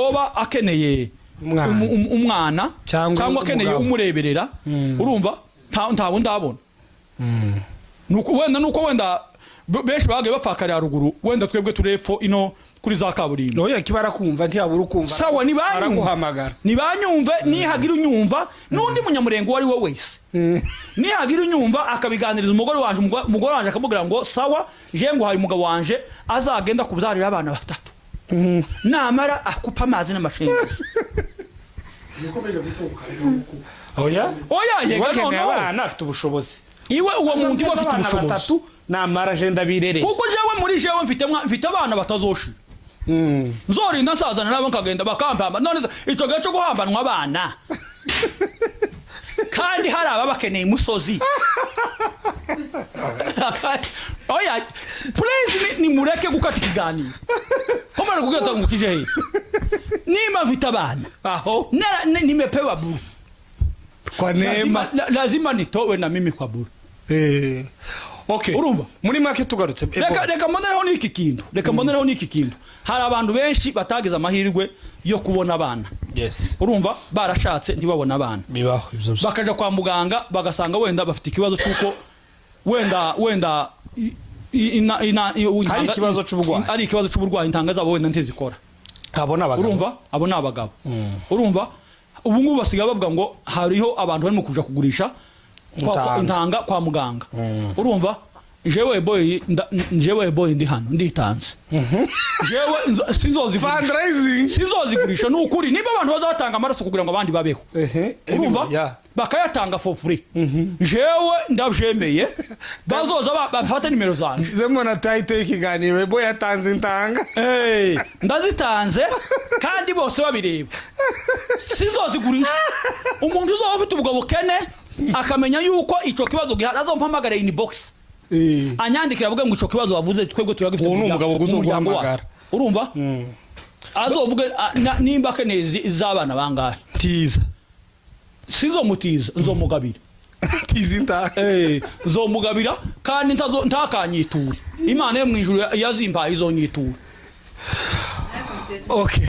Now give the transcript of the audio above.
Yoba akeneye Umwana. Umwana Cyangwa cyangwa akeneye umugabo. umureberera. Urumva, ntawe ndabona. Nuko wenda, nuko wenda benshi bagiye bapfakarira ruguru, wenda twebwe turi epfo ino kuri za kaburimbo. Oya, kibara kumva ntiyabura ukumva. Sawa, nibanyumve. Araguhamagara. Nibanyumve, nihagira unyumva n'undi Munyamurenge uwo ari we wese, nihagira unyumva akabiganiriza umugore wanje, umugore wanje akamubwira ngo: "Sawa, je nguhaye umugabo wanje, azagenda kubyarira abana batatu, namara akupa amazi n'amashanyarazi." Oya. Oya, yega. Uwakeneye Noneho abana afite ubushobozi. Iwe uwo muntu iwe afite Abana ubushobozi. batatu, namara jenda birereye. Kuko jewe, muri jewe mfite abana batazoshira, nzorinda nsazana nabo nkagenda bakampamba. None ico gihe cyo guhambanwa abana kandi hari ababakeneye imusozi? Oya, please, nimureke gukata ikiganiro. Komara kugira ngo kije he nimba mfite abana aho nimepewa bure. Kwa neema. Lazima nitowe na mimi kwa bure. Okay. Urumva? Muri make tugarutse. Reka mbonereho n'iki kintu, reka mbonereho n'iki kintu. Hari abantu benshi batagize amahirwe yo kubona abana. Urumva, barashatse ntibabone abana. Bibaho ibyo byose. Bakaja kwa muganga, bagasanga wenda bafite ikibazo cy'uko wenda Hari ikibazo c'uburwayi. Ari ikibazo c'uburwayi, intanga zabo wenda ntizikora. Abo ni abagabo. Urumva, abo ni abagabo. Urumva, ubu ngubu basigaye bavuga ngo hariho abantu barimo kuja kugurisha Intanga. Intanga kwa muganga. Urumva, jewe boy, jewe boy ndi hano, nditanze jewe, sinzozigurisha. Fundraising. Sinzozigurisha, ni ukuri. Niba abantu bazatanga amaraso kugira ngo abandi babeho, urumva, bakayatanga for free, jewe ndabyemeye. Bazoza bafate nimero zanje. Zemona title y'ikiganiro: Ebo yatanze intanga. Ndazitanze kandi bose babireba, sinzozigurisha. Umuntu uzaba ufite ubwo bukene akamenya yuko icyo kibazo gihari, azompamagare inbox, anyandikira, avuge ngo: "Icyo kibazo wavuze twebwe turagifite Uwo ni umugabo mu muryango wacu." uzoguhamagara. Urumva, azovuge nimba akeneye iz'abana bangahe. Tiza. Sinzomutiza, nzomugabira. Tiza intanga. Nzomugabira kandi ntakanyiture. Imana yo mu ijuru yazimpaye izonyitura. Okay.